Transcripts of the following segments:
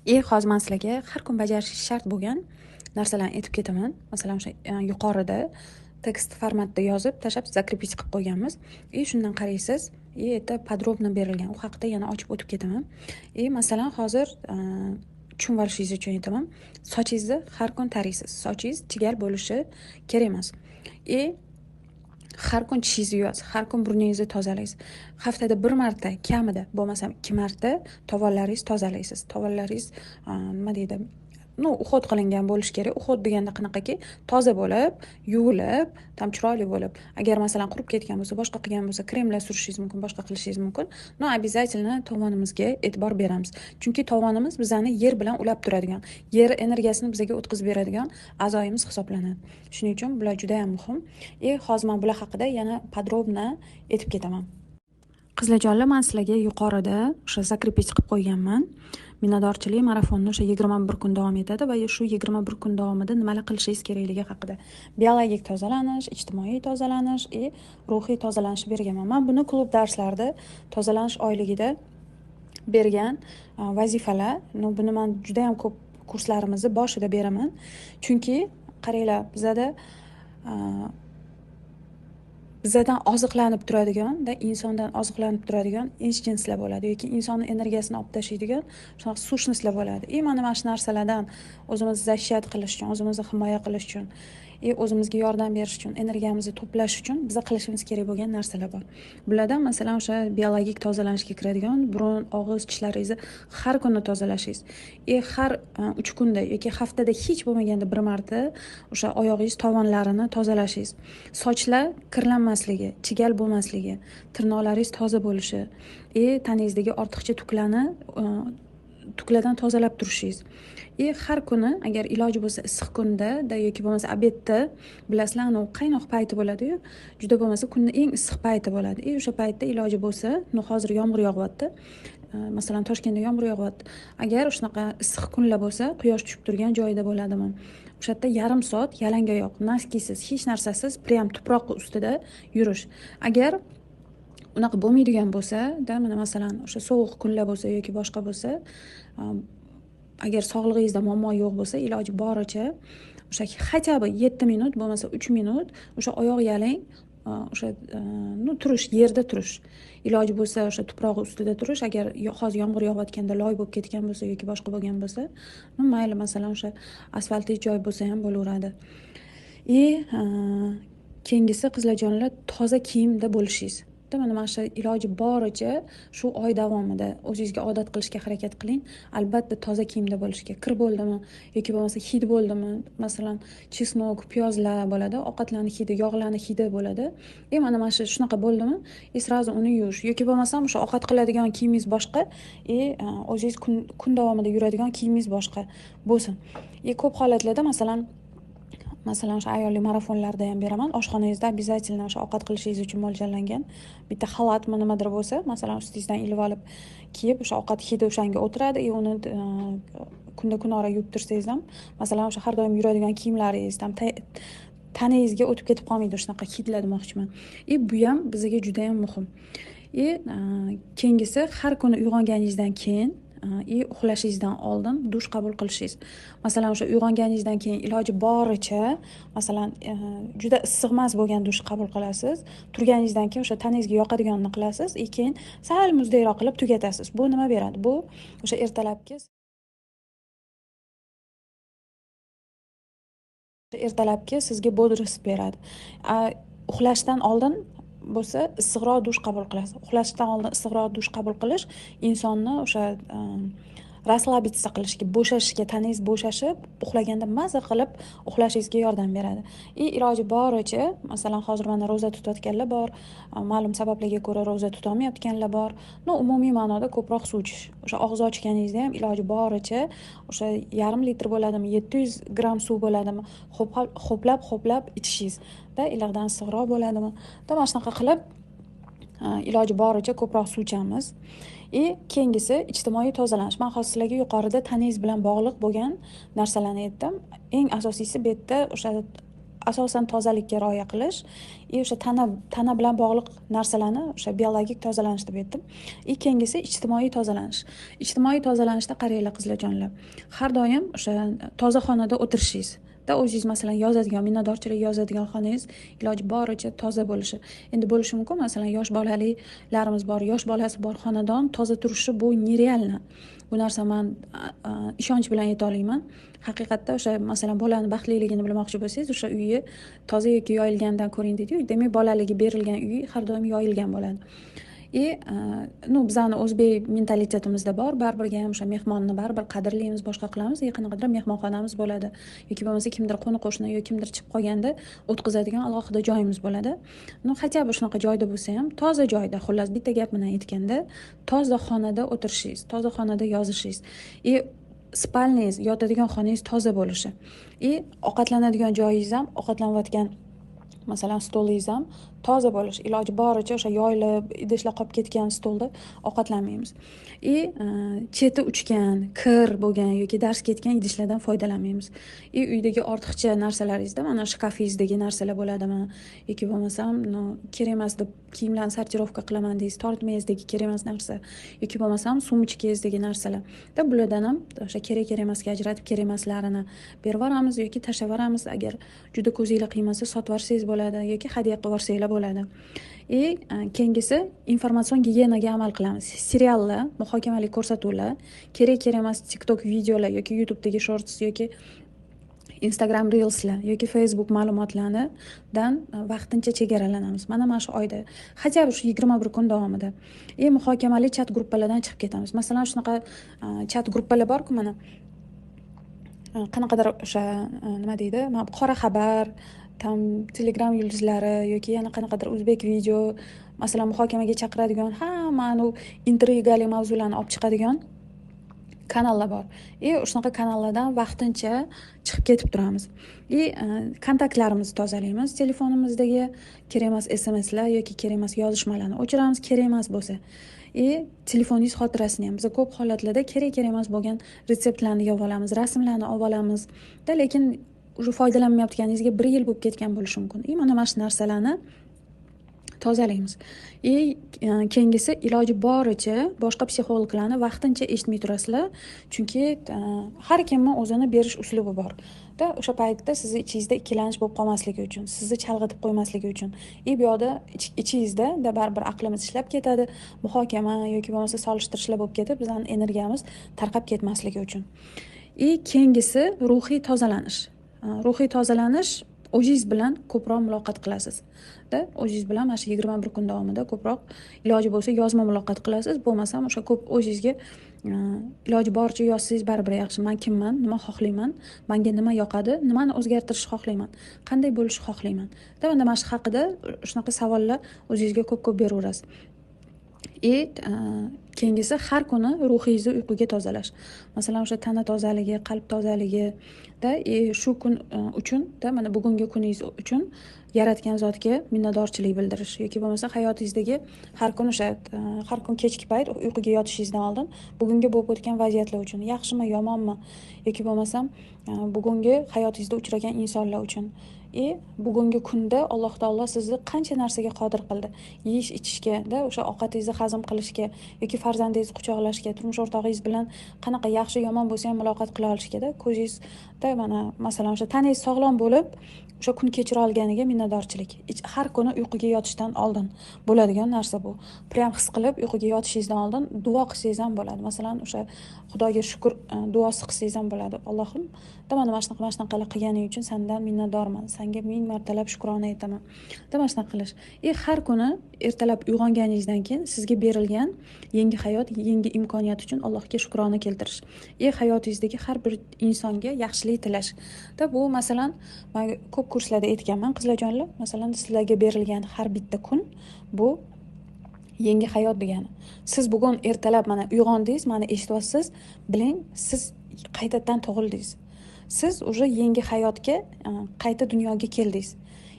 И hozir man sizlarga har kun bajarishingiz shart bo'lgan narsalarni aytib ketaman. Masalan, o'sha yuqorida tekst formatda yozib tashlab, закрепить qilib qo'yganmiz. И shundan qaraysiz, и это подробно berilgan. U haqida yana ochib o'tib ketaman. И masalan, hozir tushunib olishingiz uchun aytaman. Sochingizni har kun taraysiz. Sochingiz chigal bo'lishi kerak emas. И har kun tishingizni yuvasiz, har kun burningizni tozalaysiz. Haftada bir marta kamida, bo'lmasam 2 marta tovonlaringizni tozalaysiz. Tovonlaringiz nima deydi, ну, уход qilingan bo'lishi kerak. Уход deganda qanaqaki, toza bo'lib, yuvilib, там chiroyli bo'lib. Agar masalan qurib ketgan bo'lsa, boshqa qilgan bo'lsa, kremlar surishingiz mumkin, boshqa qilishingiz mumkin. Но обязательно tovonimizga e'tibor beramiz. Chunki tovonimiz bizani yer bilan ulab turadigan, yer energiyasini bizga o'tkazib beradigan a'zoyimiz hisoblanadi. Shuning uchun bular juda ham muhim. И hozir men bular haqida yana подробно aytib ketaman. Qizlarjonlar, men sizlarga yuqorida o'sha закрепить qilib qo'yganman. Minnatdorchilik marafonni o'sha 21 kun davom etadi va shu 21 kun davomida nimalar qilishingiz kerakligi haqida. Biologik tozalanish, ijtimoiy tozalanish и ruhiy tozalanishni berganman. Men buni klub darslarida tozalanish oyligida bergan vazifalar. Но buni men juda ham ko'p kurslarimizni boshida beraman. Chunki qaranglar, bizada bizadan oziqlanib turadigan, da insondan oziqlanib turadigan ins jinslar bo'ladi yoki insonni energiyasini olib tashlaydigan shunaqa сущность lar bo'ladi. И mana shu narsalardan o'zimizni защищать qilish uchun, o'zimizni himoya qilish uchun и o'zimizga yordam berish uchun, energiyamizni to'plash uchun biza qilishimiz kerak bo'lgan narsalar bor. Bulardan masalan o'sha biologik tozalanishga kiradigan burun, og'iz, tishlaringizni har kuni tozalashingiz. И har 3 kunda yoki haftada hech bo'lmaganda bir marta o'sha oyog'ingiz tovonlarini tozalashingiz. Sochlar kirlanmasligi, chigal bo'lmasligi, tirnoqlaringiz toza bo'lishi и tanangizdagi ortiqcha tuklarni tuklardan tozalab turishingiz. И har kuni agar iloji bo'lsa issiq kunda da yoki bo'lmasa обед da, bilasizlar, anavi qaynoq payti bo'ladi-yu, juda bo'lmasa kunni eng issiq payti bo'ladi. И o'sha paytda iloji bo'lsa, ну, hozir yomg'ir yog'yapti. Masalan, Toshkentda yomg'ir yog'yapti. Agar shunaqa issiq kunlar bo'lsa, quyosh tushib turgan joyda bo'ladimi, o'sha yerda yarim soat yalang oyoq, носки siz, hech narsasiz, прям tuproq ustida yurish. Agar unaqa bo'lmaydigan bo'lsa da, mana masalan o'sha sovuq kunlar bo'lsa yoki boshqa bo'lsa, agar sog'lig'ingizda muammo yo'q bo'lsa, iloji boricha o'sha хотя бы 7 minut, bo'lmasa 3 minut o'sha oyoq yalang o'sha ну, turish, yerda turish. Iloji bo'lsa o'sha tuproq ustida turish. Agar hozir yomg'ir yog'ayotganda loy bo'lib ketgan bo'lsa yoki boshqa bo'lgan bo'lsa, ну, mayli, masalan o'sha asfaltli joy bo'lsa ham bo'laveradi. И keyingisi, qizlarjonlar, toza kiyimda bo'lishingiz. Mana shu iloji boricha shu oy davomida o'zingizga odat qilishga harakat qiling. Albatta toza kiyimda bo'lishga. Kir bo'ldimi yoki bo'lmasa hid bo'ldimi, masalan, чеснок, piyozlar bo'ladi, ovqatlarni hidi, yog'larni hidi bo'ladi. И mana shu shunaqa bo'ldimi, и сразу uni yuvish yoki bo'lmasam o'sha ovqat qiladigan kiyimingiz boshqa и o'zingiz kun davomida yuradigan kiyimingiz boshqa bo'lsin. И ko'p holatlarda masalan o'sha ayollik marafonlarda ham beraman. Oshxonangizda обязательно o'sha ovqat qilishingiz uchun mo'ljallangan bitta xalatmi, nimadir bo'lsa, masalan, ustingizdan ilib olib kiyib, o'sha ovqat hidi o'shanga o'tiradi и uni kunda kunora yuvib tursangiz ham, masalan, o'sha har doim yuradigan kiyimlaringiz там tanangizga o'tib ketib qolmaydi shunaqa hidlar demoqchiman. И bu ham bizga juda ham muhim. И keyingisi, har kuni uyg'onganingizdan keyin и uxlashingizdan oldin dush qabul qilishingiz. Masalan, o'sha uyg'onganingizdan keyin iloji boricha, masalan, juda issiq emas bo'lgan dush qabul qilasiz. Turganingizdan keyin o'sha tanangizga yoqadiganini qilasiz и keyin sal muzdayroq qilib tugatasiz. Bu nima beradi? Bu o'sha ertalabki sizga бодрость beradi. Uxlashdan oldin bo'lsa issiqroq dush qabul qilasiz. Uxlashdan oldin issiqroq dush qabul qilish insonni o'sha расслабиться qilishga, bo'shashishga, tanangiz bo'shashib, uxlaganda maza qilib uxlashingizga yordam beradi. И iloji boricha, masalan, hozir mana ro'za tutayotganlar bor, ma'lum sabablarga ko'ra ro'za tutolmayotganlar bor. Ну, umumiy ma'noda ko'proq suv ichish. O'sha og'iz ochganingizda ham iloji boricha o'sha yarim litr bo'ladimi, 700 gramm suv bo'ladimi, ho'plab ho'plab ichishingiz da, iliqdan issiqroq bo'ladimi. Da mana shunaqa qilib iloji boricha ko'proq suv ichamiz. И keyingisi ijtimoiy tozalanish. Men hozir sizlarga yuqorida tanangiz bilan bog'liq bo'lgan narsalarni aytdim. Eng asosiysi bu yerda o'sha Asosan tozalikka rioya qilish и o'sha tana bilan bog'liq narsalarni, o'sha biologik tozalanish deb aytdim. И keyingisi ijtimoiy tozalanish. Ijtimoiy tozalanishda qaranglar, qizlarjonlar, har doim o'sha toza xonada o'tirishingiz da, o'zingiz, masalan, yozadigan, minnatdorchilik yozadigan xonangiz iloji boricha toza bo'lishi. Endi bo'lishi mumkin, masalan, yosh bolalilarimiz bor, yosh bolasi bor xonadon toza turishi bu нереально. Bu narsa man ishonch bilan ayta olaman. Haqiqatda o'sha, masalan, bolani baxtliligini bilmoqchi bo'lsangiz, o'sha uyi toza yoki yoyilganidan ko'ring deydiyu. Demak, bolaligi berilgan uy har doim yoyilgan bo'ladi. И ну, bizani o'zbek mentalitetimizda bor, baribirga ham o'sha mehmonni baribir qadrlaymiz, boshqa qilamiz и qanaqadir mehmonxonamiz bo'ladi yoki bo'lmasa kimdir, qo'ni qo'shni yoki kimdir chiqib qolganda o'tkazadigan alohida joyimiz bo'ladi. Ну, хотя бы shunaqa joyda bo'lsa ham, toza joyda, xullas, bitta gap bilan aytganda, toza xonada o'tirishingiz, toza xonada yozishingiz и спальня ngiz, yotadigan xonangiz toza bo'lishi и ovqatlanadigan joyingiz ham, ovqatlanayotgan, masalan, stolingiz ham toza bo'lishi. Iloji boricha o'sha yoyilib, idishlar qolib ketgan stolda ovqatlanmaymiz и cheti uchgan, kir bo'lgan yoki darz ketgan idishlardan foydalanmaymiz. И uydagi ortiqcha narsalaringizda, mana shkafingizdagi narsalar bo'ladimi yoki bo'lmasam, ну, kerak emas deb kiyimlarni сортировка qilaman deysiz, tortmangizdagi kerak emas narsa yoki bo'lmasam сумочка ngizdagi narsalar da, bulardan ham o'sha kerak, kerak emasga ajratib, kerak emaslarini berib yuboramiz yoki tashlab yuboramiz. Agar juda ko'zinglar qiymasa, sotib yuborsangiz bo'ladi yoki hadya qilib yuborsanglar bo'ladi. И keyingisi informatsion gigiyenaga amal qilamiz. Seriallar, muhokamali ko'rsatuvlar, kerak, kerak emas TikTok videolar yoki YouTubedagi shorts yoki Instagram reelslar yoki Facebook ma'lumotlaridan vaqtincha chegaralanamiz mana shu oyda, хотя бы shu 21 kun davomida. И muhokamali chat gruppalardan chiqib ketamiz. Masalan, shunaqa chat gruppalar borku, mana qanaqadir o'sha nima deydi, mana qora xabar, там Telegram yulduzlari yoki yana qanaqadir o'zbek video, masalan, muhokamaga chaqiradigan, hamma anavi intrigali mavzularni olib chiqadigan kanallar bor. И shunaqa kanallardan vaqtincha chiqib ketib turamiz. И kontaktlarimizni tozalaymiz. Telefonimizdagi kerak emas SMSlar yoki kerak emas yozishmalarni o'chiramiz, kerak emas bo'lsa. И telefoningiz xotirasini ham. Biz ko'p holatlarda kerak, kerak emas bo'lgan retseptlarni yozib olamiz, rasmlarni olib olamiz da, lekin уже foydalanmayotganingizga bir yil bo'lib ketgan bo'lishi mumkin. И mana shu narsalarni tozalaymiz. И keyingisi, iloji boricha boshqa psixologlarni vaqtincha eshitmay turasizlar, chunki har kimni o'zini berish uslubi bor da. O'sha paytda sizni ichingizda ikkilanish bo'lib qolmasligi uchun, sizni chalg'itib qo'ymasligi uchun. И bu yoqda ichingizda da baribir aqlimiz ishlab ketadi, muhokama yoki bo'lmasa solishtirishlar bo'lib ketib, bizani energiyamiz tarqab ketmasligi uchun. И keyingisi ruhiy tozalanish. Ruhiy tozalanish, o'zingiz bilan ko'proq muloqot qilasiz da. O'zingiz bilan mana shu 21 kun davomida ko'proq, iloji bo'lsa, yozma muloqot qilasiz, bo'lmasam o'sha ko'p o'zingizga iloji boricha yozsangiz baribir yaxshi. Man kimman, nima xohlayman, manga nima yoqadi, nimani o'zgartirishni xohlayman, qanday bo'lishni xohlayman da. Mana shu haqida shunaqa savollar o'zingizga ko'p ko'p beraverasiz. И keyingisi, har kuni ruhingizni uyquga tozalash. Masalan, o'sha tana tozaligi, qalb tozaligida и shu kun uchun da, mana bugungi kuningiz uchun yaratgan zotga minnatdorchilik bildirish yoki bo'lmasa hayotingizdagi har kun, o'sha har kun kechki payt uyquga yotishingizdan oldin bugungi bo'lib o'tgan vaziyatlar uchun, yaxshimi, yomonmi, yoki bo'lmasam bugungi hayotingizda uchragan insonlar uchun и bugungi kunda Alloh taolo sizni qancha narsaga qodir qildi, yeyish ichishga da, o'sha ovqatingizni hazm qilishga yoki farzandingizni quchoqlashga, turmush o'rtog'ingiz bilan qanaqa yaxshi, yomon bo'lsa ham muloqot qila olishgada, ko'zingizda mana, masalan, o'sha tanangiz sog'lom bo'lib o'sha kun kechira olganiga minnatdorchilik. Har kuni uyquga yotishdan oldin bo'ladigan narsa bu. Прям his qilib uyquga yotishingizdan oldin duo qilsangiz ham bo'ladi. Masalan, o'sha Xudoga shukur duosi qilsangiz ham bo'ladi. Allohim da, mana shunaqa, mana shunaqa qilganing uchun sendan minnatdorman, sanga ming martalab shukrona aytaman da, mana shunaqa qilish. И har kuni ertalab uyg'onganingizdan keyin sizga berilgan yangi hayot, yangi imkoniyat uchun Allohga shukrona keltirish и hayotingizdagi har bir insonga yaxshilik tilash da. Bu, masalan, man ko'p kurslarda aytganman, qizlarjonlar, masalan, sizlarga berilgan har bitta kun bu yangi hayot degani. Siz bugun ertalab mana uyg'ondingiz, mani eshityapsiz, biling, siz qaytadan tug'ildingiz, siz уже yangi hayotga, qayta dunyoga keldingiz.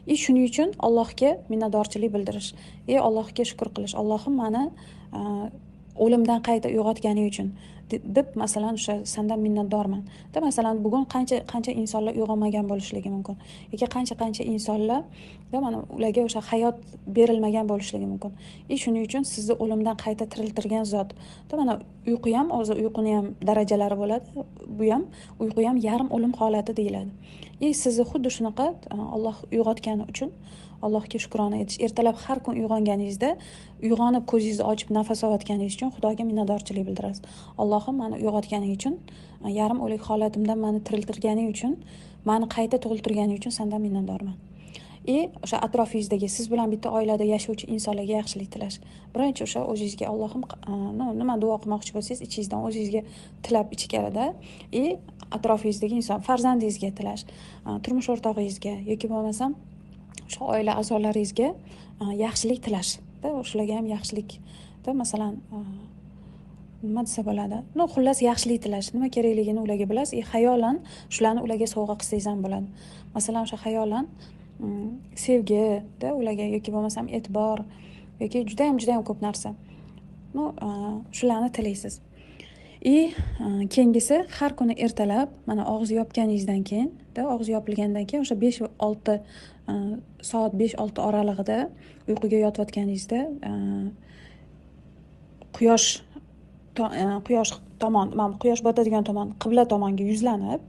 И shuning uchun Allohga minnatdorchilik bildirish и Allohga shukur qilish. Allohim, mani o'limdan qayta uyg'otganing uchun deb, masalan, o'sha sandan minnatdorman da. Masalan, bugun qancha qancha insonlar uyg'onmagan bo'lishligi mumkin yoki qancha qancha insonlar da, mana, ularga o'sha hayot berilmagan bo'lishligi mumkin. И shuning uchun sizni o'limdan qayta tiriltirgan zot da. Mana, uyqu ham o'zi, uyquni ham darajalari bo'ladi, bu ham, uyqu ham yarim o'lim holati deyiladi. И sizni xuddi shunaqa Alloh uyg'otgani uchun Allohga shukrona etish. Ertalab har kun uyg'onganingizda, uyg'onib, ko'zingizni ochib, nafas olayotganingiz uchun Xudoga minnatdorchilik bildirasiz. Allohim, mani uyg'otganing uchun, yarim o'lik holatimdan mani tiriltirganing uchun, mani qayta tug'iltirganing uchun sandan minnatdorman. И o'sha atrofingizdagi, siz bilan bitta oilada yashovchi insonlarga yaxshilik tilash. Birinchi o'sha o'zingizga, Allohim, nima duo qilmoqchi bo'lsangiz, ichingizdan o'zingizga tilab ichkarida и atrofingizdagi inson, farzandingizga tilash, turmush o'rtog'ingizga yoki bo'lmasam o'sha oila a'zolaringizga yaxshilik tilashda, shularga ham yaxshilikda, masalan, nima desa bo'ladi, ну, xullas, yaxshilik tilash. Nima kerakligini ularga bilasiz и xayolan shularni ularga sovg'a qilsangiz ham bo'ladi. Masalan, o'sha xayolan sevgida ularga yoki bo'lmasam e'tibor yoki judayam, judayam ko'p narsa, ну, shularni tilaysiz. И keyingisi, har kuni ertalab, mana, og'iz yopganingizdan keyinda, og'iz yopilgandan keyin o'sha 5-6 soat, 5-6 oralig'ida uyquga yotayotganingizda quyosh tomon, mana, quyosh botadigan tomon, qibla tomonga yuzlanib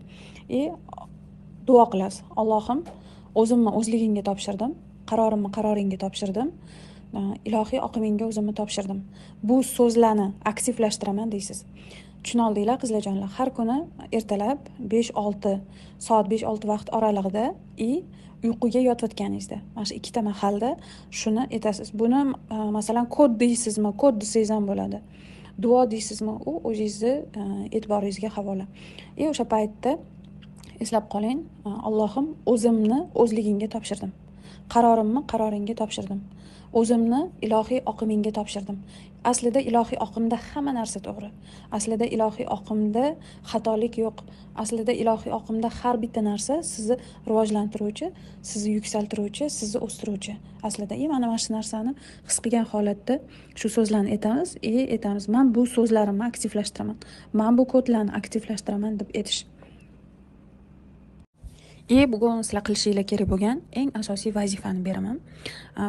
и duo qilasiz: Allohim, o'zimni o'zligingga topshirdim, qarorimni qaroringga topshirdim, ilohiy oqimingga o'zimni topshirdim, bu so'zlarni aktivlashtiraman, deysiz. Tushuna oldinglar, qizlarjonlar? Har kuni ertalab 5-6 soat, 5-6 vaqt oralig'ida и uyquga yotayotganingizda, mana shu ikkita mahalda shuni aytasiz. Buni masalan, kod deysizmi, kod desangiz ham bo'ladi, duo deysizmi, u o'zingizni e'tiboringizga havola. И o'sha paytda eslab qoling: Allohim, o'zimni o'zligingga topshirdim, qarorimni qaroringga topshirdim, o'zimni ilohiy oqimingga topshirdim. Aslida ilohiy oqimda hamma narsa to'g'ri, aslida ilohiy oqimda xatolik yo'q, aslida ilohiy oqimda har bitta narsa sizni rivojlantiruvchi, sizni yuksaltiruvchi, sizni o'stiruvchi aslida. И mana shu narsani his qilgan holatda shu so'zlarni aytamiz и aytamiz: man bu so'zlarimni aktivlashtiraman, man bu kodlarni aktivlashtiraman, deb aytish. И bugun sizlar qilishinglar kerak bo'lgan eng asosiy vazifani beraman.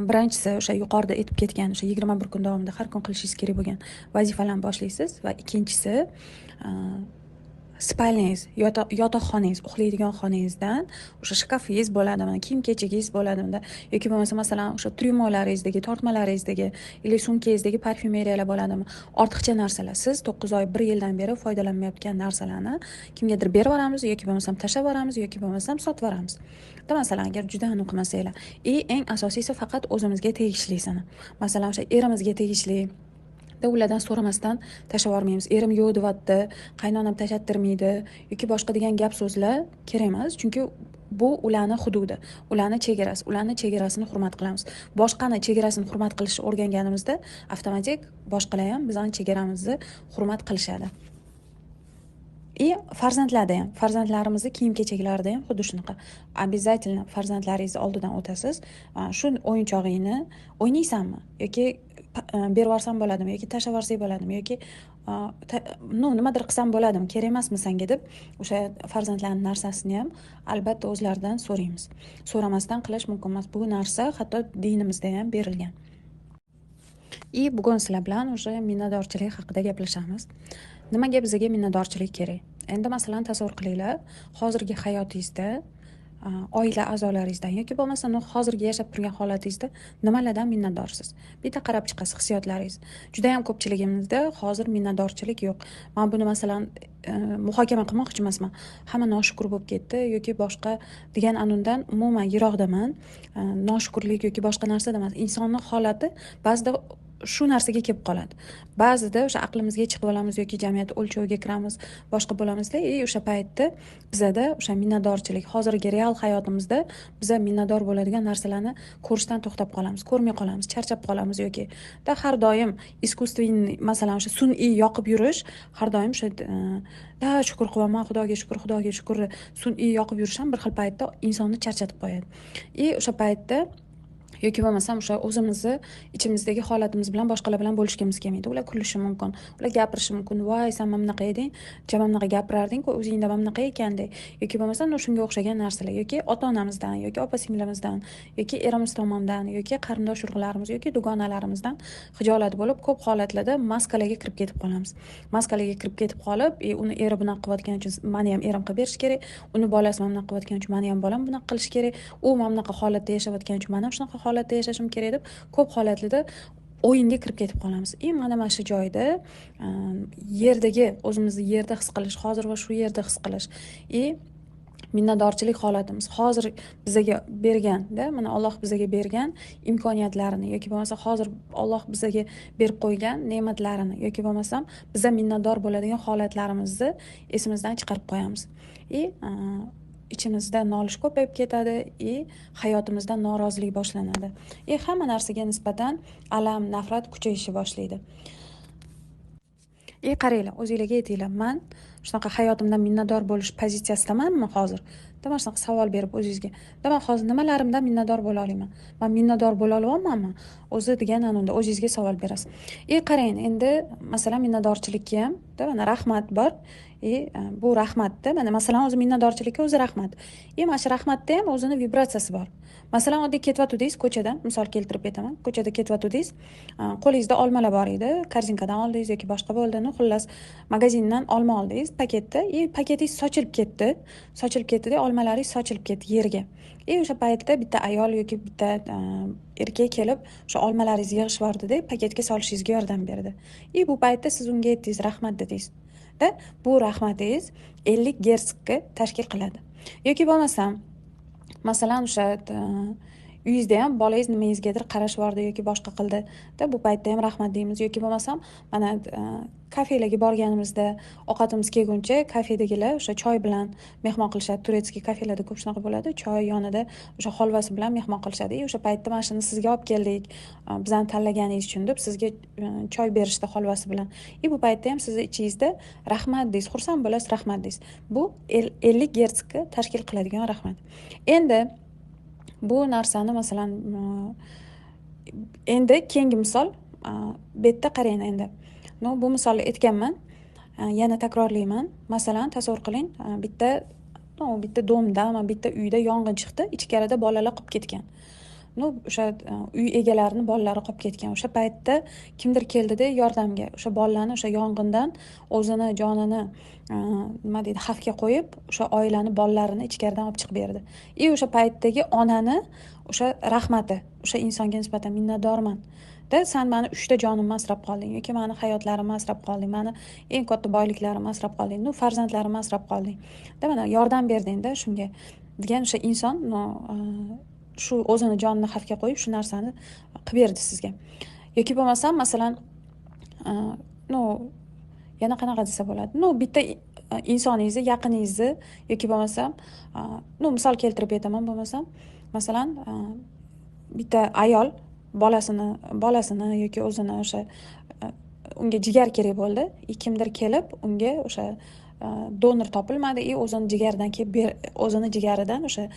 Birinchisi, o'sha yuqorida aytib ketgan, o'sha 21 kun davomida har kun qilishingiz kerak bo'lgan vazifalarni boshlaysiz. Va ikkinchisi, спальня ngiz, yotoqxonangiz, uxlaydigan xonangizdan o'sha shkafingiz bo'ladimi, kiyim kechagingiz bo'ladimi yoki bo'lmasa, masalan, o'sha tryumolaringizdagi, tortmalaringizdagi или sumkangizdagi parfyumeriyalar bo'ladimi, ortiqcha narsalar, siz 9 oy, bir yildan beri foydalanmayotgan narsalarni kimgadir berib yuboramiz yoki bo'lmasam tashlab yuboramiz yoki bo'lmasam sotib yuboramiz da, masalan, agar juda anaqa qilmasanglar. И eng asosiysi, faqat o'zimizga tegishlisini, masalan, o'sha erimizga tegishli da, ulardan so'ramasdan tashlab yubormaymiz. Erim yo'q deyapti, qaynonam tashlattirmaydi yoki boshqa degan gap so'zlar kerak emas, chunki bu ularni hududi, ularni chegarasi. Ularni chegarasini hurmat qilamiz. Boshqani chegarasini hurmat qilishni o'rganganimizda, avtomatik boshqalar ham bizani chegaramizni hurmat qilishadi. И farzandlarda ham, farzandlarimizni kiyim kechaklarida ham xuddi shunaqa. Обязательно farzandlaringizni oldidan o'tasiz: shu o'yinchog'ingni o'ynaysanmi yoki berib yuborsam bo'ladimi yoki tashlab yuborsak bo'ladimi yoki ну, nimadir qilsam bo'ladimi, kerak emasmi sanga, deb o'sha farzandlarni narsasini ham albatta o'zlaridan so'raymiz. So'ramasdan qilish mumkin emas bu narsa, hatto dinimizda ham berilgan. И bugun sizlar bilan o'sha minnatdorchilik haqida gaplashamiz. Nimaga bizga minnatdorchilik kerak? Endi, masalan, tasavvur qilinglar, hozirgi hayotingizda oila a'zolaringizdan yoki bo'lmasa hozirgi yashab turgan holatingizda nimalardan minnatdorsiz? Bitta qarab chiqasiz hissiyotlaringiz. Judayam ko'pchiligimizda hozir minnatdorchilik yo'q. Man buni, masalan, muhokama qilmoqchi emasman, hamma noshukur bo'lib ketdi yoki boshqa degan anundan umuman yiroqdaman. Noshukurlik yoki boshqa narsada emas, insonni holati ba'zida shu narsaga kelib qoladi. Ba'zida o'sha aqlimizga chiqib olamiz yoki jamiyat o'lchoviga kiramiz, boshqa bo'lamizda. И o'sha paytda bizada o'sha minnatdorchilik, hozirgi real hayotimizda biza minnatdor bo'ladigan narsalarni ko'rishdan to'xtab qolamiz, ko'rmay qolamiz, charchab qolamiz yoki da har doim искусственный, masalan, o'sha sun'iy yoqib yurish, har doim o'sha da shukur qilyapman, Xudoga shukur, Xudoga shukur, sun'iy yoqib yurish ham bir xil paytda insonni charchatib qo'yadi. И o'sha paytda Yoki bo'lmasam o'sha o'zimizni ichimizdagi holatimiz bilan boshqalar bilan bo'lishgimiz kelmaydi. Ular kulishi mumkin, ular gapirishi mumkin: "Voy, san mana bunaqa eding, mana bunaqa gapirarding-ku, o'zingda mana bunaqa ekan", deb. Yoki bo'lmasam shunga o'xshagan narsalar, yoki ota onamizdan yoki opa singlimizdan yoki erimiz tomonidan yoki qarindosh urug'larimiz yoki dugonalarimizdan xijolat bo'lib, ko'p holatlarda maskalarga kirib ketib qolamiz. Maskalarga kirib ketib qolib, uni eri bunaqa qilayotgani uchun mani ham erim qilib berishi kerak, uni bolasi mana bunaqa qilayotgani uchun mani ham bolam bunaqa qilishi kerak, u mana bunaqa holatda yashayotgani uchun man ham shunaqa holatda yashashim kerak deb ko'p holatlarda o'yinga kirib ketib qolamiz. И mana shu joyda yerdagi o'zimizni yerda his qilish, hozir va shu yerda his qilish и minnatdorchilik holatimiz, hozir bizaga berganda, mana Alloh bizaga bergan imkoniyatlarini yoki bo'lmasa hozir Alloh bizaga berib qo'ygan ne'matlarini yoki bo'lmasam biza minnatdor bo'ladigan holatlarimizni esimizdan chiqarib qo'yamiz и ichimizda nolish ko'payib ketadi и hayotimizda norozilik boshlanadi и hamma narsaga nisbatan alam, nafrat kuchayishni boshlaydi. И qaranglar, o'zinglarga aytinglar: man shunaqa hayotimdan minnatdor bo'lish pozitsiyasidamanmi hozir? Mana shunaqa savol berib o'zingizga: man hozir nimalarimdan minnatdor bo'la olaman, man minnatdor bo'la olyapmanmi o'zi degan, ana unda o'zingizga savol berasiz. И qarang, endi masalan minnatdorchilikka ham mana rahmat bor. И bu rahmatda mana masalan o'zi minnatdorchilikka o'zi rahmat. И mana shu rahmatda ham o'zini vibratsiyasi bor. Masalan, oddiy ketyotgandingiz ko'chadan, misol keltirib aytaman, ko'chada ketyotgandingiz, qo'lingizda olmalar bor edi, korzinkadan oldingiz yoki boshqa bo'ldi, ну xullas, magazindan olma oldingiz paketda. И paketingiz sochilib ketdi, sochilib ketdida, olmalaringiz sochilib ketdi yerga. И o'sha paytda bitta ayol yoki bitta erkak kelib o'sha olmalaringizni yig'ishib yubordida, paketga solishingizga yordam berdi. И bu paytda siz unga aytdingiz: "Rahmat", dedingiz da. Bu rahmatingiz 50 gertsga tashkil qiladi. Yoki bo'lmasam masalan o'sha uyingizda ham bolangiz nimangizgadir qarashib yubordi yoki boshqa qildi da, bu paytda ham rahmat deymiz. Yoki bo'lmasam mana kafelarga borganimizda ovqatimiz kelguncha kafedagilar o'sha choy bilan mehmon qilishadi. Турецкий kafelarda ko'p shunaqa bo'ladi, choy yonida o'sha holvasi bilan mehmon qilishadi. И o'sha paytda "Mana shuni sizga olib keldik, bizani tanlaganingiz uchun", deb sizga choy berishdi holvasi bilan. И bu paytda ham sizni ichingizda rahmat deysiz, xursand bo'lasiz, rahmat deysiz. Bu 50 gertsga tashkil qiladigan rahmat. Endi bu narsani masalan, endi keyingi misol bu yerda, qarang endi. Ну, bu misolni aytganman, yana takrorlayman. Masalan, tasavvur qiling, bitta, ну, bitta дом dami, bitta uyda yong'in chiqdi, ichkarida bolalar qolib ketgan. Ну, o'sha uy egalarini bolalari qolib ketgan. O'sha paytda kimdir keldida yordamga, o'sha bolalarni o'sha yong'indan o'zini jonini, nima deydi, xavfga qo'yib, o'sha oilani bolalarini ichkaridan olib chiqib berdi. И o'sha paytdagi onani o'sha rahmati, o'sha insonga nisbatan "Minnatdorman da, san mani uchta jonimni asrab qolding yoki mani hayotlarimni asrab qolding, mani eng katta boyliklarimni asrab qolding, ну, farzandlarimni asrab qolding da, mana yordam berdingda shunga", degan o'sha inson, ну, shu o'zini jonini xavfga qo'yib shu narsani qilib berdi sizga. Yoki bo'lmasam masalan, ну, yana qanaqa desa bo'ladi, ну, bitta insoningizni, yaqiningizni yoki bo'lmasam, ну, misol keltirib aytaman, bo'lmasam masalan bitta ayol bolasini yoki o'zini o'sha unga jigar kerak bo'ldi. И kimdir kelib unga o'sha donor topilmadi и o'zini jigaridan kelib, o'zini jigaridan o'sha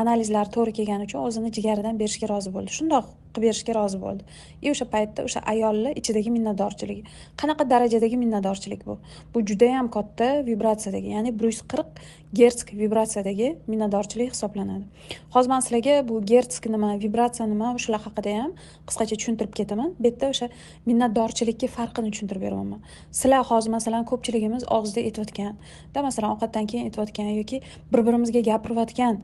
analizlari to'g'ri kelgani uchun o'zini jigaridan berishga rozi bo'ldi, shundoq qilib berishga rozi bo'ldi. И o'sha paytda o'sha ayolni ichidagi minnatdorchiligi, qanaqa darajadagi minnatdorchilik bu? Bu judayam katta vibratsiyadagi, ya'ni 140 gerts vibratsiyadagi minnatdorchilik hisoblanadi. Hozir man sizlarga bu gerts nima, vibratsiya nima, shular haqida ham qisqacha tushuntirib ketaman. Bu yerda o'sha minnatdorchilikka farqini tushuntirib beryapman. Sizlar hozir masalan ko'pchiligimiz og'izda aytayotgan da, masalan ovqatdan keyin aytayotgan yoki bir birimizga gapirayotgan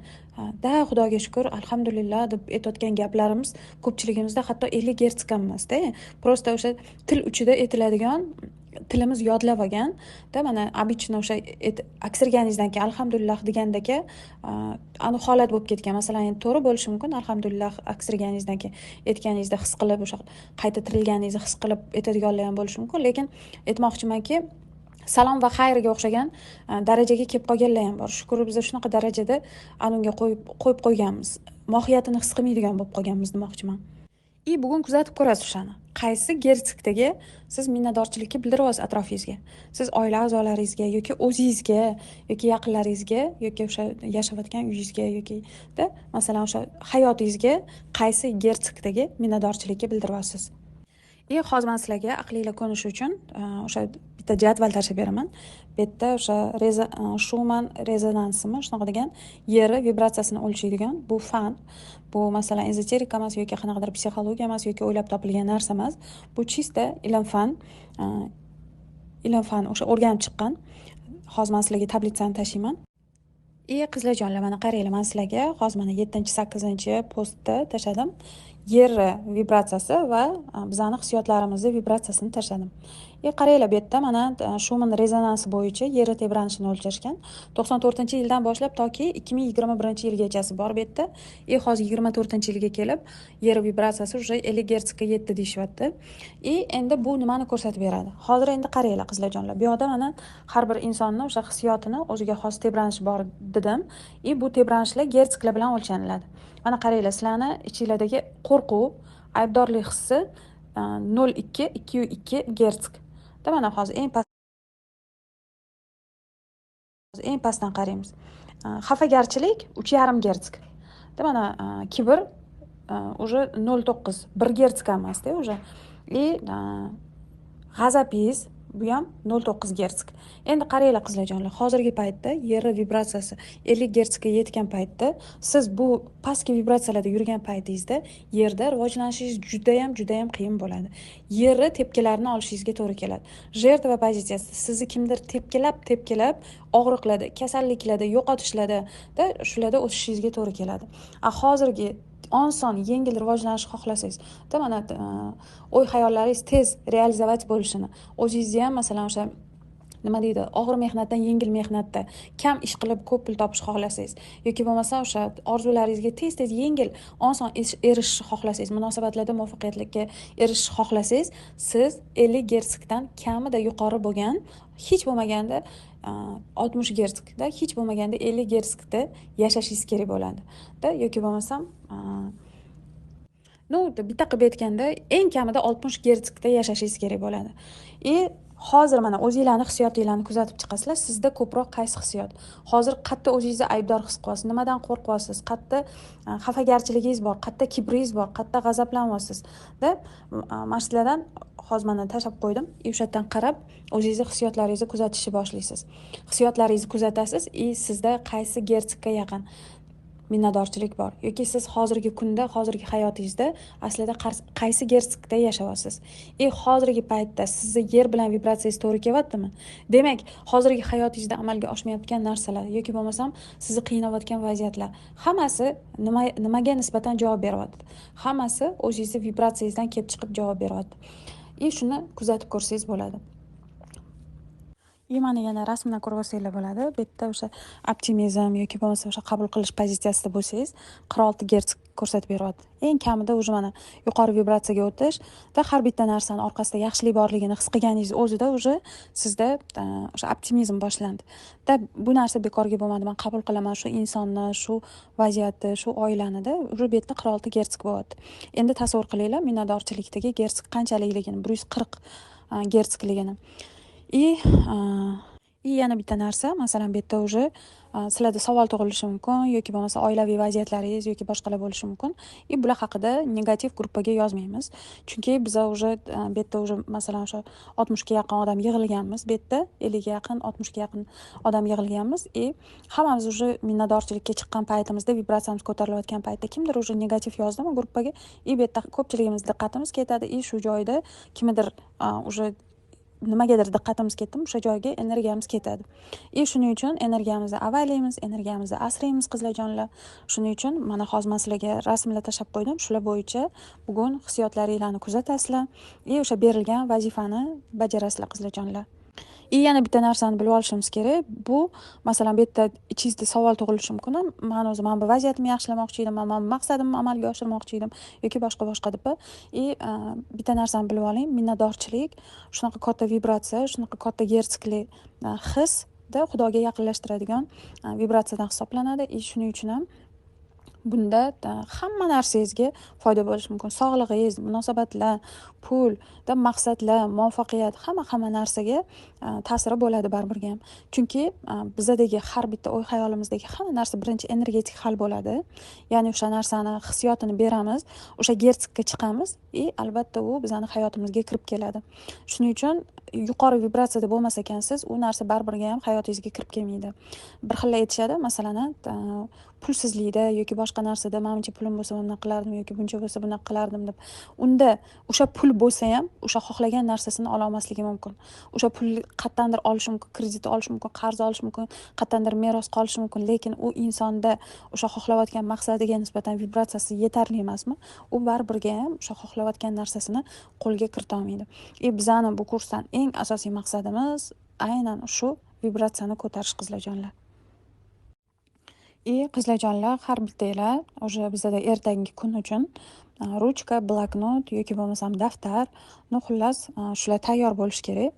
da, "Xudoga shukur, alhamdulillah", deb aytayotgan gaplarimiz ko'pchiligimizda hatto 50 gerts ham emasda. Просто o'sha til uchida aytiladigan, tilimiz yodlab olgan da. Mana обычно o'sha aksirganingizdan keyin "alhamdulillah" degandaka ani holat bo'lib ketgan. Masalan, endi to'g'ri bo'lishi mumkin, alhamdulillah aksirganingizdan keyin aytganingizda his qilib, o'sha qayta tirilganingizni his qilib aytadiganlar ham bo'lishi mumkin. Lekin aytmoqchimanki, salom va xayrga o'xshagan darajaga kelib qolganlar ham bor. Shukur, biz shunaqa darajada anunga qo'yib qo'yganmiz, mohiyatini his qilmaydigan bo'lib qolganmiz demoqchiman. И bugun kuzatib ko'rasiz o'shani, qaysi gertsdagi siz minnatdorchilikka bildiryapsiz atrofingizga, siz oila a'zolaringizga yoki o'zingizga yoki yaqinlaringizga yoki o'sha yashayotgan uyingizga yokida masalan o'sha hayotingizga qaysi gertsdagi minnatdorchilikka bildiryapsiz. И hozir man sizlarga aqlinglar ko'nishi uchun o'sha bitta jadval tashlab beraman. Bu yerda o'sha Shuman rezonansimi, shunaqa degan yeri vibratsiyasini o'lchaydigan bu fan. Bu masalan ezoterika emas yoki qanaqadir psixologiya emas yoki o'ylab topilgan narsa emas. Bu чисто ilm fan, ilm fan o'sha o'rganib chiqqan. Hozir man sizlarga tablitsani tashlayman. И qizlarjonlar, mana qaranglar, man sizlarga hozir mana 7, 8 postda tashladim. Yer vibratsiyasi va bizani hissiyotlarimizni vibratsiyasini tashladim. И qaranglar, bu yerda mana Shuman rezonansi bo'yicha yer tebranishini o'lchashgan. 94-yildan boshlab toki 2021-yilgachasi bor bu yerda. И hozir 24-yilga kelib yer vibratsiyasi уже 50 gertsga yetdi deyishyapti. И endi bu nimani ko'rsatib beradi? Hozir endi qaranglar, qizlarjonlar, bu yoqda mana har bir insonni o'sha hissiyotini o'ziga xos tebranishi bor dedim. И bu tebranishlar gertslar bilan o'lchaniladi. Mana qaranglar, sizlarni ichinglardagi qo'rquv, aybdorlik hissi 0,2, 2,2 gerts. Da mana hozir eng pastdan qaraymiz. Xafagarchilik 3,5 gerts. Da mana kibr уже 0,9, 1 gerts emasda уже. И g'azabingiz, bu ham 0,9 gerts. Endi qaranglar, qizlarjonlar, hozirgi paytda yer vibratsiyasi 50 gertsga yetgan paytda, siz bu pastki vibratsiyalarda yurgan paytingizda yerda rivojlanishingiz judayam, judayam qiyin bo'ladi. Yerni tepkilarini olishingizga to'g'ri keladi. Жертва pozitsiyasi, sizni kimdir tepkilab, tepkilab og'riqlarda, kasalliklarda, yo'qotishlarda da shularda o'sishingizga to'g'ri keladi. A hozirgi oson, yengil rivojlanishni xohlasangiz da, mana o'y xayollaringiz tez реализовать bo'lishini, o'zingizni ham masalan o'sha nima deydi, og'ir mehnatdan yengil mehnatda, kam ish qilib ko'p pul topishni xohlasangiz yoki bo'lmasa o'sha orzularingizga tez tez, yengil, oson erishishni xohlasangiz, munosabatlarda muvaffaqiyatga erishishni xohlasangiz, siz 50 gertsdan kamida yuqori bo'lgan, hech bo'lmaganda 60 gertsda, hech bo'lmaganda 50 gertsda yashashingiz kerak bo'ladi da yoki bo'lmasam, ну, bitta qilib aytganda, eng kamida 60 gertsda yashashingiz kerak bo'ladi. И hozir mana o'zinglarni hissiyotinglarni kuzatib chiqasizlar, sizda ko'proq qaysi hissiyot hozir, qayerda o'zingizni aybdor his qilyapsiz, nimadan qo'rqyapsiz, qayerda xafagarchiligingiz bor, qayerda kibringiz bor, qayerda g'azablanyapsiz da, mana shulardan hozir mana tashlab qo'ydim. И o'sha yerdan qarab o'zingizni hissiyotlaringizni kuzatishni boshlaysiz. Hissiyotlaringizni kuzatasiz и sizda qaysi gertsga yaqin minnatdorchilik bor yoki siz hozirgi kunda, hozirgi hayotingizda aslida qaysi gertsda yashayapsiz. И hozirgi paytda sizni yer bilan vibratsiyangiz to'g'ri kelyaptimi? Demak, hozirgi hayotingizda amalga oshmayotgan narsalar yoki bo'lmasam sizni qiynayotgan vaziyatlar hammasi nima, nimaga nisbatan javob beryapti? Hammasi o'zingizni vibratsiyangizdan kelib chiqib javob beryapti. И shuni kuzatib ko'rsangiz bo'ladi. И mana yana rasmdan ko'rib olsanglar bo'ladi. Bu yerda o'sha optimizm yoki bo'lmasa o'sha qabul qilish pozitsiyasida bo'lsangiz, 46 gerts ko'rsatib beryapti. Eng kamida уже mana yuqori vibratsiyaga o'tishda, har bitta narsani orqasida yaxshilik borligini his qilganingiz o'zida уже sizda o'sha optimizm boshlandi da. Bu narsa bekorga bo'lmadi, man qabul qilaman shu insonni, shu vaziyatni, shu oilanida. Уже bu yerda 46 gerts bo'lyapti. Endi tasavvur qilinglar, minnatdorchilikdagi gerts qanchalikligini, 140 gertsligini. И yana bitta narsa, masalan, bu yerda уже sizlarda savol tug'ilishi mumkin yoki bo'lmasa oilaviy vaziyatlaringiz yoki boshqalar bo'lishi mumkin. И bular haqida negativ gruppaga yozmaymiz, chunki biza уже bu yerda уже masalan o'sha 60ga yaqin odam yig'ilganmiz, bu yerda 50ga yaqin, 60ga yaqin odam yig'ilganmiz. И hammamiz уже minnatdorchilikka chiqqan paytimizda, vibratsiyamiz ko'tarilayotgan paytda kimdir уже negativ yozdimi gruppaga, и bu yerda ko'pchiligimiz diqqatimiz ketadi. И shu joyda kimnidir уже nimagadir diqqatimiz ketdimi, o'sha joyga energiyamiz ketadi. И shuning uchun energiyamizni avaylaymiz, energiyamizni asraymiz, qizlarjonlar. Shuning uchun mana hozir man sizlarga rasmlar tashlab qo'ydim, shular bo'yicha bugun hissiyotlaringlarni kuzatasizlar и o'sha berilgan vazifani bajarasizlar, qizlarjonlar. И yana bitta narsani bilib olishimiz kerak. Bu masalan, bu yerda ichingizda savol tug'ilishi mumkin: man o'zi mana bu vaziyatimni yaxshilamoqchi edim, man mana bu maqsadimni amalga oshirmoqchi edim yoki boshqa boshqa deb. И bitta narsani bilib oling: minnatdorchilik shunaqa katta vibratsiya, shunaqa katta gertsli hisda, xudoga yaqinlashtiradigan vibratsiyadan hisoblanadi. И shuning uchun ham Bunda hamma narsangizga foyda bo'lishi mumkin. Sog'lig'ingiz, munosabatlar, pul, maqsadlar, muvaffaqiyat, hamma narsaga ta'siri bo'ladi baribir ham. Chunki bizadagi har bitta o'y xayolimizdagi hamma narsa birinchi energetik hal bo'ladi. Ya'ni o'sha narsani hissiyotini beramiz, o'sha gertsga chiqamiz и albatta u bizani hayotimizga kirib keladi. Shuning uchun yuqori vibratsiyada bo'lmas ekansiz, u narsa baribir ham hayotingizga kirib kelmaydi. Bir xil aytishadi, masalan, pulsizlikda yoki boshqa narsada manimcha pulim bo'lsa bunaqa qilardim yoki buncha bo'lsa bunaqa qilardim deb. Unda o'sha pul bo'lsa ham o'sha xohlagan narsasini ola olmasligi mumkin. O'sha pul qayerdandir olishi mumkin, kredit olishi mumkin, qarz olishi mumkin, qayerdandir meros qolishi mumkin, lekin u insonda o'sha xohlayotgan maqsadiga nisbatan vibratsiyasi yetarli emasmi? U baribirga ham o'sha xohlayotgan narsasini qo'lga kirita olmaydi. Bizani bu kursdan eng asosiy maqsadimiz aynan shu vibratsiyani ko'tarish, qizlarjonlar. Qizlarjonlar, har bittanglar уже bizada ertangi kun uchun ruchka, bloknot yoki bo'lmasam daftar, ну xullas shular tayyor bo'lishi kerak.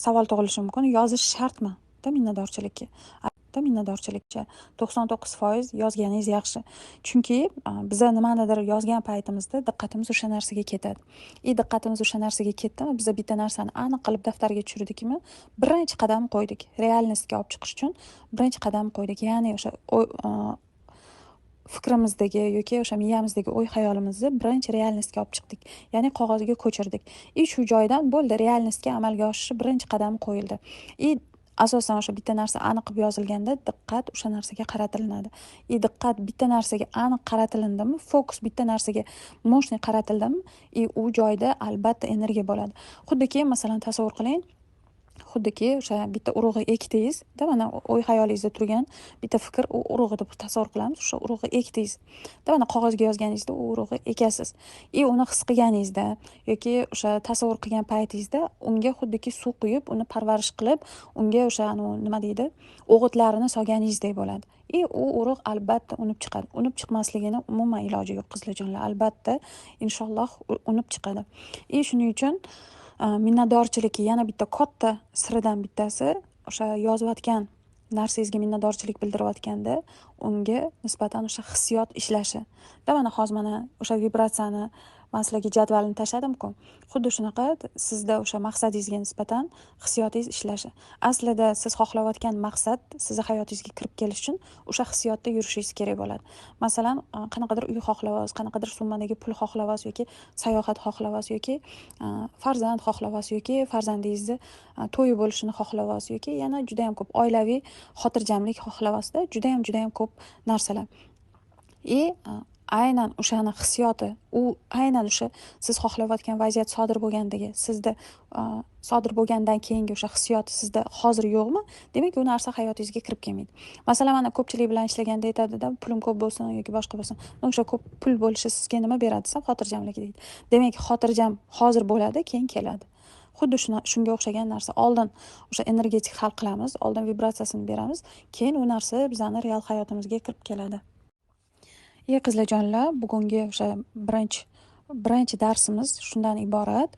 Savol tug'ilishi mumkin, yozish shartmi minnatdorchilikka? Minnatdorchilikcha 99% yozganingiz yaxshi. Chunki biza nimanidir yozgan paytimizda diqqatimiz o'sha narsaga ketadi. Diqqatimiz o'sha narsaga ketdimi, biza bitta narsani aniq qilib daftarga tushirdikmi, birinchi qadam qo'ydik. Реальность ga olib chiqish uchun birinchi qadam qo'ydik. Ya'ni o'sha fikrimizdagi yoki o'sha miyamizdagi o'y xayolimizni birinchi реальность ga olib chiqdik. Ya'ni qog'ozga ko'chirdik. Shu joydan bo'ldi, реальность ga amalga oshishi birinchi qadam qo'yildi. Asosan o'sha bitta narsa aniq qilib yozilganda diqqat o'sha narsaga qaratilinadi. Diqqat bitta narsaga aniq qaratilindimi, fokus bitta narsaga мощный qaratildimi, u joyda albatta energiya bo'ladi. Xuddiki, masalan, tasavvur qiling, xuddiki o'sha bitta urug'i ekdingiz, da mana o'y xayolingizda turgan bitta fikr, u urug'i deb tasavvur qilamiz, o'sha urug'i ekdingiz. Da mana qog'ozga yozganingizda u urug'i ekasiz. Uni his qilganingizda yoki o'sha tasavvur qilgan paytingizda unga xuddiki suv quyib, uni parvarish qilib, unga o'sha nima deydi, o'g'itlarini solganingizdek bo'ladi. U urug' albatta unib chiqadi. Unib chiqmasligini umuman iloji yo'q, qizlarjonlar. Albatta inshaalloh unib chiqadi. Shuning uchun minnatdorchilikka yana bitta katta siridan bittasi o'sha yozayotgan narsangizga minnatdorchilik bildirayotganda unga nisbatan o'sha hissiyot ishlashi. Da mana hozir mana o'sha vibratsiyani man sizlarga jadvalini tashladim-ku. Xuddi shunaqa sizda o'sha maqsadingizga nisbatan hissiyotingiz ishlashi. Aslida siz xohlayotgan maqsad sizni hayotingizga kirib kelish uchun o'sha hissiyotda yurishingiz kerak bo'ladi. Masalan, qanaqadir uy xohlayapsiz, qanaqadir summadagi pul xohlayapsiz yoki sayohat xohlayapsiz yoki farzand xohlayapsiz yoki farzandingizni to'yi bo'lishini xohlayapsiz yoki yana juda ham ko'p oilaviy xotirjamlik xohlayapsizda, juda ham juda ham ko'p narsalar. Aynan o'shani hissiyoti, u aynan o'sha siz xohlayotgan vaziyat sodir bo'lgandagi, sizda sodir bo'lgandan keyingi o'sha hissiyot sizda hozir yo'qmi? Demak, u narsa hayotingizga kirib kelmaydi. Masalan, mana ko'pchilik bilan ishlaganda aytadida, pulim ko'p bo'lsin yoki boshqa bo'lsin. O'sha ko'p pul bo'lishi sizga nima beradi desam, xotirjamlik deydi. Demak, xotirjam hozir bo'ladi, keyin keladi. Xuddi shunga o'xshagan narsa. Oldin o'sha energetik hal qilamiz, oldin vibratsiyasini beramiz, keyin u narsa bizani real hayotimizga kirib keladi. Qizlarjonlar, bugungi o'sha birinchi darsimiz shundan iborat.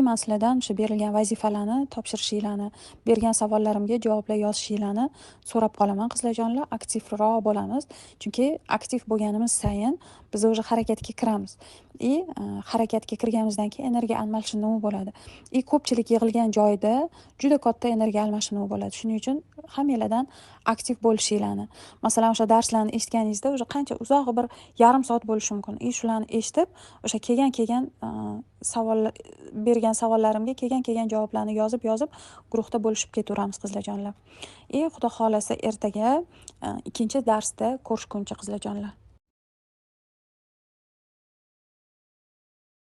Man sizlardan o'sha berilgan vazifalarni topshirishinglarni, bergan savollarimga javoblar yozishinglarni so'rab qolaman, qizlarjonlar. Aktivroq bo'lamiz. Chunki aktiv bo'lganimiz sayin biz o'sha harakatga kiramiz. Harakatga kirganimizdan keyin energiya almashinuvi bo'ladi. Ko'pchilik yig'ilgan joyda juda katta energiya almashinuvi bo'ladi. Shuning uchun hammanglardan aktiv bo'lishinglarni, masalan, o'sha darslarni eshitganingizda o'sha qancha uzog'i bir yarim soat bo'lishi mumkin. Shularni eshitib, o'sha kelgan savollar, bergan savollarimga kelgan javoblarni yozib guruhda bo'lishib ketaveramiz, qizlarjonlar. Xudo xohlasa ertaga ikkinchi darsda ko'rishguncha, qizlarjonlar.